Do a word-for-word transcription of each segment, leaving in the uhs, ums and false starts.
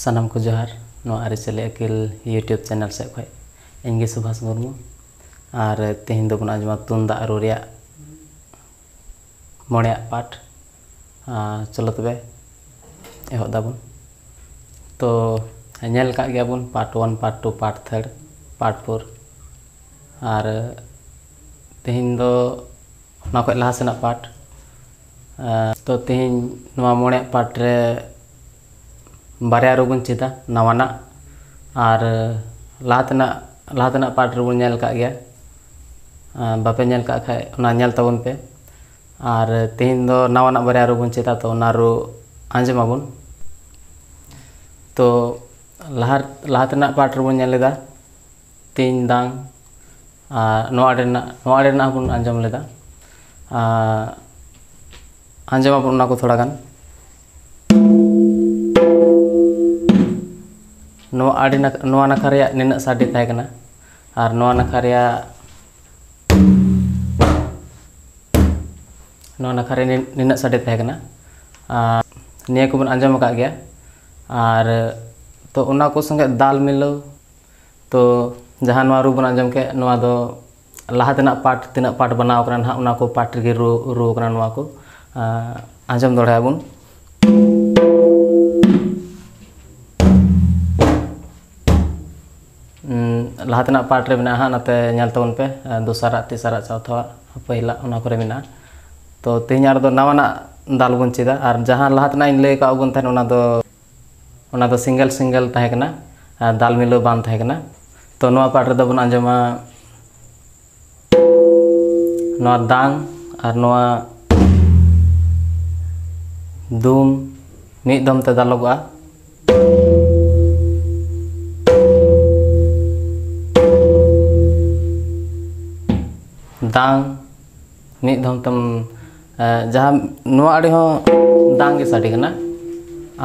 ᱥᱟᱱᱟᱢ ᱠᱚ ᱡᱚᱦᱟᱨ᱾ ᱱᱚᱣᱟ ᱟᱹᱨᱤᱪᱟᱹᱞᱤ ᱟᱹᱠᱤᱞ YouTube channel ᱥᱮᱫ ᱠᱷᱚᱱ ᱤᱧ ᱜᱮ ᱥᱩᱵᱷᱟᱥ ᱢᱩᱨᱢᱩ᱾ ᱟᱨ ᱛᱮᱦᱮᱧ ᱫᱚᱵᱚᱱ ᱟᱸᱡᱚᱢᱟ ᱛᱩᱢᱫᱟᱜ ᱨᱩ ᱨᱮᱭᱟᱜ ᱢᱚᱬᱮᱭᱟᱜ part᱾ ᱟᱨ ᱪᱚᱞᱚ ᱛᱚᱵᱮ ᱮᱦᱚᱵ ᱫᱟᱵᱚᱱ᱾ ᱛᱚ ᱧᱮᱞ ᱠᱟᱜ ᱜᱮᱭᱟᱵᱚᱱ part one, part two, part three, part four᱾ ᱟᱨ ᱛᱮᱦᱮᱧ ᱫᱚ ᱚᱱᱟ ᱠᱷᱚᱱ ᱞᱟᱦᱟ ᱥᱮᱱᱟᱜ part᱾ ᱟᱨ ᱛᱚ ᱛᱮᱦᱮᱧ ᱱᱚᱣᱟ ᱢᱚᱬᱮᱭᱟᱜ part ᱨᱮ ᱵᱟᱨᱭᱟ ᱨᱩ ᱵᱚᱱ ᱪᱮᱫᱟ, ᱱᱟᱣᱟᱱᱟᱜ᱾ ᱟᱨ ᱞᱟᱦᱟ ᱛᱮᱱᱟᱜ, ᱞᱟᱦᱟ ᱛᱮᱱᱟᱜ part ᱨᱮᱵᱚᱱ ᱧᱮᱞ ᱠᱟᱜ ᱜᱮᱭᱟ᱾ ᱟᱨ ᱵᱟᱯᱮ ᱧᱮᱞ ᱠᱟᱜ ᱠᱷᱟᱡ ᱚᱱᱟ ᱧᱮᱞ ᱛᱟᱵᱚᱱ ᱯᱮ᱾ ᱟᱨ ᱛᱮᱦᱮᱧ ᱫᱚ ᱱᱟᱣᱟᱱᱟᱜ ᱵᱟᱨᱭᱟ ᱨᱩ ᱵᱚᱱ ᱪᱮᱫᱟ, ᱛᱚ ᱚᱱᱟ ᱨᱩ ᱟᱸᱡᱚᱢ ᱟᱵᱚᱱ᱾ ᱛᱚ ᱞᱟᱦᱟ, ᱞᱟᱦᱟ ᱛᱮᱱᱟᱜ part ᱨᱮᱵᱚᱱ ᱧᱮᱞ ᱞᱮᱫᱟ ᱛᱤᱧ ᱫᱟᱝ᱾ ᱟᱨ ᱱᱚᱣᱟ ᱟᱹᱰᱤ ᱨᱮᱱᱟᱜ, ᱱᱚᱣᱟ ᱟᱹᱰᱤ ᱨᱮᱱᱟᱜ ᱦᱚᱸᱵᱚᱱ ᱟᱸᱡᱚᱢ ᱞᱮᱫᱟ᱾ ᱟᱨ ᱟᱸᱡᱚᱢ ᱟᱵᱚᱱ ᱚᱱᱟ ᱠᱚ ᱛᱷᱚᱲᱟ ᱜᱟᱱ᱾ ᱱᱚᱣᱟ ᱟᱹᱰᱤ ᱱᱟᱠ-, ᱱᱚᱣᱟ ᱱᱟᱠᱷᱟ ᱨᱮᱭᱟᱜ ᱱᱤᱱᱟᱹᱜ ᱥᱟᱰᱮ ᱛᱟᱦᱮᱸ ᱠᱟᱱᱟ, ᱟᱨ ᱱᱚᱣᱟ ᱱᱟᱠᱷᱟ ᱨᱮᱭᱟᱜ, ᱱᱚᱣᱟ ᱱᱟᱠᱷᱟ ᱨᱮ ᱱᱤᱱ-, ᱱᱤᱱᱟᱹᱜ ᱥᱟᱰᱮ ᱛᱟᱦᱮᱸ ᱠᱟᱱᱟ᱾ ᱟᱨ ᱱᱤᱭᱟᱹ ᱠᱚᱵᱚᱱ ᱟᱸᱡᱚᱢ ᱟᱠᱟᱫ ᱜᱮᱭᱟ᱾ ᱟᱨ ᱛᱚ ᱚᱱᱟ ᱠᱚ ᱥᱚᱸᱜᱮ ᱫᱟᱞ ᱢᱤᱞᱟᱹᱣ, ᱛᱚ ᱡᱟᱦᱟᱸ ᱱᱚᱣᱟ ᱨᱩ ᱵᱚᱱ ᱟᱸᱡᱚᱢ ᱠᱮᱫ, ᱱᱚᱣᱟ ᱫᱚ ᱞᱟᱦᱟ ᱛᱮᱱᱟᱜ part, ᱛᱤᱱᱟᱹᱜ part ᱵᱮᱱᱟᱣ ᱠᱟᱱᱟ ᱱᱟᱦᱟᱜ, ᱚᱱᱟ ᱠᱚ part ᱨᱮᱜᱮ ᱨᱩ, ᱨᱩ ᱠᱟᱱᱟ ᱱᱚᱣᱟ ᱠᱚ᱾ ᱟᱸ, ᱟᱸᱡᱚᱢ ᱫᱚᱦᱲᱟᱭᱟᱵᱚᱱ᱾ ᱩᱸ, ᱞᱟᱦᱟ ᱛᱮᱱᱟᱜ part ᱨᱮ ᱢᱮᱱᱟᱜᱼᱟ ᱦᱟᱸᱜ, ᱱᱚᱛᱮ ᱧᱮᱞ ᱛᱟᱵᱚᱱ ᱯᱮ, ᱟᱸ, ᱫᱚᱥᱟᱨᱟᱜ, ᱛᱮᱥᱟᱨᱟᱜ, ᱪᱚᱣᱛᱷᱟᱣᱟᱜ, ᱯᱟᱹᱦᱤᱞᱟᱜ, ᱚᱱᱟ ᱠᱚᱨᱮ ᱢᱮᱱᱟᱜᱼᱟ᱾ ᱛᱚ ᱛᱮᱦᱮᱧ ᱟᱨ ᱫᱚ ᱱᱟᱣᱟᱱᱟᱜ ᱫᱟᱞ ᱵᱚᱱ ᱪᱮᱫᱟ, ᱟᱨ ᱡᱟᱦᱟᱸ ᱞᱟᱦᱟ ᱛᱮᱱᱟᱜ ᱤᱧ ᱞᱟᱹᱭ ᱟᱠᱟᱫ ᱵᱚᱱ ᱛᱟᱦᱮᱸᱫ, ᱚᱱᱟ ᱫᱚ ᱚᱱᱟ ᱫᱚ single single ᱛᱟᱦᱮᱸ ᱠᱟᱱᱟ, ᱟᱨ ᱫᱟᱞ ᱢᱤᱞᱟᱹᱣ ᱵᱟᱝ ᱛᱟᱦᱮᱸ ᱠᱟᱱᱟ᱾ ᱛᱚ ᱱᱚᱣᱟ part ᱨᱮᱫᱚ ᱵᱚᱱ ᱟᱸᱡᱚᱢᱟ ᱱᱚᱣᱟ ᱫᱟᱝ ᱟᱨ ᱱᱚᱣᱟ ᱫᱩᱢ ᱢᱤᱫ ᱫᱚᱢ ᱛᱮ ᱫᱟᱞᱚᱜᱚᱜᱼᱟ᱾ ᱫᱟᱝ ᱢᱤᱫ ᱫᱷᱚᱢ ᱛᱮᱢ, ᱮ, ᱡᱟᱦᱟᱸ ᱱᱚᱣᱟ ᱟᱹᱰᱤ ᱦᱚᱸ ᱫᱟᱝ ᱜᱮ ᱥᱟᱰᱮ ᱠᱟᱱᱟ,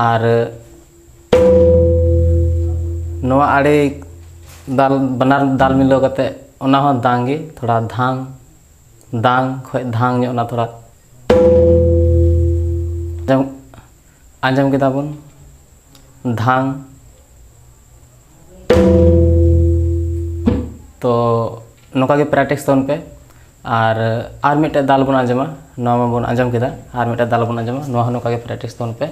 ᱟᱨ ᱱᱚᱣᱟ ᱟᱹᱰᱤ ᱫᱟᱞ, ᱵᱟᱱᱟᱨ ᱫᱟᱞ ᱢᱤᱞᱟᱹᱣ ᱠᱟᱛᱮ ᱚᱱᱟ ᱦᱚᱸ ᱫᱟᱝ ᱜᱮ, ᱛᱷᱚᱲᱟ ᱫᱷᱟᱝ, ᱫᱟᱝ ᱠᱷᱚᱡ ᱫᱷᱟᱝ ᱧᱚᱜ ᱚᱱᱟ ᱛᱷᱚᱲᱟ᱾ ᱟᱸᱡᱚᱢ, ᱟᱸᱡᱚᱢ ᱠᱮᱫᱟ ᱵᱚᱱ᱾ ᱫᱷᱟᱝ᱾ ᱛᱚ ᱱᱚᱝᱠᱟ ᱜᱮ practice ᱛᱟᱵᱚᱱ ᱯᱮ᱾ ᱟᱨ ᱟᱨ ᱢᱤᱫᱴᱮᱡ ᱫᱟᱞ ᱵᱚᱱ ᱟᱸᱡᱚᱢᱟ, ᱱᱚᱣᱟ ᱢᱟᱵᱚᱱ ᱟᱸᱡᱚᱢ ᱠᱮᱫᱟ, ᱟᱨ ᱢᱤᱫᱴᱮᱡ ᱫᱟᱞ ᱵᱚᱱ ᱟᱸᱡᱚᱢᱟ, ᱱᱚᱣᱟ ᱦᱚᱸ ᱱᱚᱝᱠᱟ ᱜᱮ practice ᱛᱟᱵᱚᱱ ᱯᱮ᱾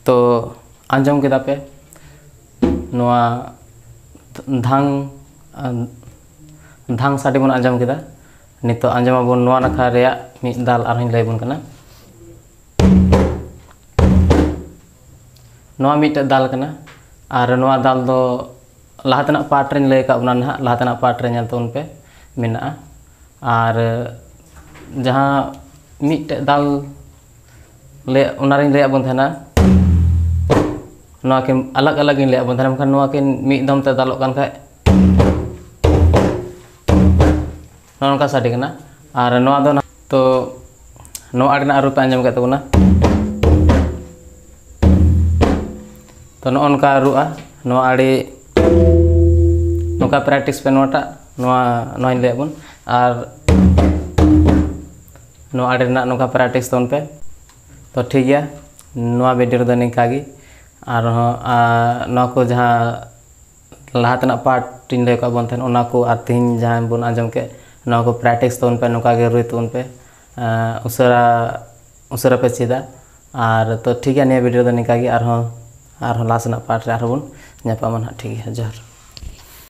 ᱛᱚ ᱟᱸᱡᱚᱢ ᱠᱮᱫᱟ ᱯᱮ ᱱᱚᱣᱟ ᱫᱷᱟᱝ, ᱫᱷᱟᱝ ᱥᱟᱰᱮ ᱵᱚᱱ ᱟᱸᱡᱚᱢ ᱠᱮᱫᱟ᱾ ᱱᱤᱛᱚᱜ ᱟᱸᱡᱚᱢ ᱟᱵᱚᱱ ᱱᱚᱣᱟ ᱱᱟᱠᱷᱟ ᱨᱮᱭᱟᱜ ᱢᱤᱫ ᱫᱟᱞ, ᱟᱨᱦᱚᱸᱧ ᱞᱟᱹᱭ ᱟᱵᱚᱱ ᱠᱟᱱᱟ᱾ ᱱᱚᱣᱟ ᱢᱤᱫᱴᱮᱡ ᱫᱟᱞ ᱠᱟᱱᱟ, ᱟᱨ ᱱᱚᱣᱟ ᱫᱟᱞ ᱫᱚ ᱞᱟᱦᱟ ᱛᱮᱱᱟᱜ part ᱨᱮᱧ ᱞᱟᱹᱭ ᱟᱠᱟᱫ ᱵᱚᱱᱟ ᱱᱟᱦᱟᱜ, ᱞᱟᱦᱟ ᱛᱮᱱᱟᱜ part ᱨᱮ ᱧᱮᱞ ᱛᱟᱵᱚᱱ ᱯᱮ, ᱢᱮᱱᱟᱜᱼᱟ᱾ ᱟᱨ ᱡᱟᱦᱟᱸ ᱢᱤᱫᱴᱮᱡ ᱫᱟᱞ ᱞᱟᱹᱭ, ᱚᱱᱟᱨᱤᱧ ᱞᱟᱹᱭᱟᱫ ᱵᱚᱱ ᱛᱟᱦᱮᱱᱟ, ᱱᱚᱣᱟ ᱠᱤᱱ ᱟᱞᱟᱜᱽ ᱟᱞᱟᱜᱽ ᱤᱧ ᱞᱟᱹᱭᱟᱫ ᱵᱚᱱ ᱛᱟᱦᱮᱱᱟ, ᱢᱮᱱᱠᱷᱟᱱ ᱱᱚᱣᱟ ᱠᱤᱱ ᱢᱤᱫ ᱫᱚᱢ ᱛᱮ ᱫᱟᱞᱚᱜ ᱠᱟᱱ ᱠᱷᱟᱡ ᱱᱚᱜᱼᱚ ᱱᱚᱝᱠᱟ ᱥᱟᱰᱮ ᱠᱟᱱᱟ᱾ ᱟᱨ ᱱᱚᱣᱟ ᱫᱚ ᱱᱟᱦᱟᱜ, ᱛᱚ ᱱᱚᱣᱟ ᱟᱹᱰᱤ ᱱᱟᱜ ᱨᱩᱯ ᱯᱮ ᱟᱸᱡᱚᱢ ᱠᱮᱫ ᱛᱟᱵᱚᱱᱟ᱾ ᱛᱚ ᱱᱚᱜᱼᱚ ᱱᱚᱝᱠᱟ ᱨᱩᱜᱼᱟ, ᱱᱚᱣᱟ ᱟᱹᱰᱤ, ᱱᱚᱝᱠᱟ practice ᱯᱮ ᱱᱚᱣᱟᱴᱟᱜ, ᱱᱚᱣᱟ, ᱱᱚᱣᱟᱧ ᱞᱟᱹᱭᱟᱫ ᱵᱚᱱ᱾ ᱟᱨ ᱱᱚᱣᱟ ᱟᱹᱰᱤ ᱨᱮᱱᱟᱜ ᱱᱚᱝᱠᱟ practice ᱛᱟᱵᱚᱱ ᱯᱮ᱾ ᱛᱚ ᱴᱷᱤᱠ ᱜᱮᱭᱟ, ᱱᱚᱣᱟ video ᱨᱮᱫᱚ ᱱᱤᱝᱠᱟ ᱜᱮ᱾ ᱟᱨᱦᱚᱸ, ᱟᱨ ᱱᱚᱣᱟ ᱠᱚ ᱡᱟᱦᱟᱸ ᱞᱟᱦᱟ ᱛᱮᱱᱟᱜ part ᱤᱧ ᱞᱟᱹᱭ ᱟᱠᱟᱫ ᱵᱚᱱ ᱛᱟᱦᱮᱸᱫ, ᱚᱱᱟ ᱠᱚ ᱟᱨ ᱛᱮᱦᱮᱧ ᱡᱟᱦᱟᱸ ᱵᱚᱱ ᱟᱸᱡᱚᱢ ᱠᱮᱫ, ᱱᱚᱣᱟ ᱠᱚ practice ᱛᱟᱵᱚᱱ ᱯᱮ, ᱱᱚᱝᱠᱟ ᱜᱮ ᱨᱩᱭ ᱛᱟᱵᱚᱱ ᱯᱮ᱾ ᱟᱸ, ᱩᱥᱟᱹᱨᱟ, ᱩᱥᱟᱹᱨᱟ ᱯᱮ ᱪᱮᱫᱟ᱾ ᱟᱨ ᱛᱚ ᱴᱷᱤᱠ ᱜᱮᱭᱟ, ᱱᱤᱭᱟᱹ video ᱫᱚ ᱱᱤᱝᱠᱟ ᱜᱮ, ᱟᱨᱦᱚᱸ, ᱟᱨᱦᱚᱸ ᱞᱟᱦᱟ ᱥᱮᱱᱟᱜ part ᱨᱮ ᱟᱨᱦᱚᱸ ᱵᱚᱱ ᱧᱟᱯᱟᱢᱟ ᱱᱟᱦᱟᱜ᱾ ᱴᱷᱤᱠ ᱜᱮᱭᱟ, ᱡᱚᱦᱟᱨ᱾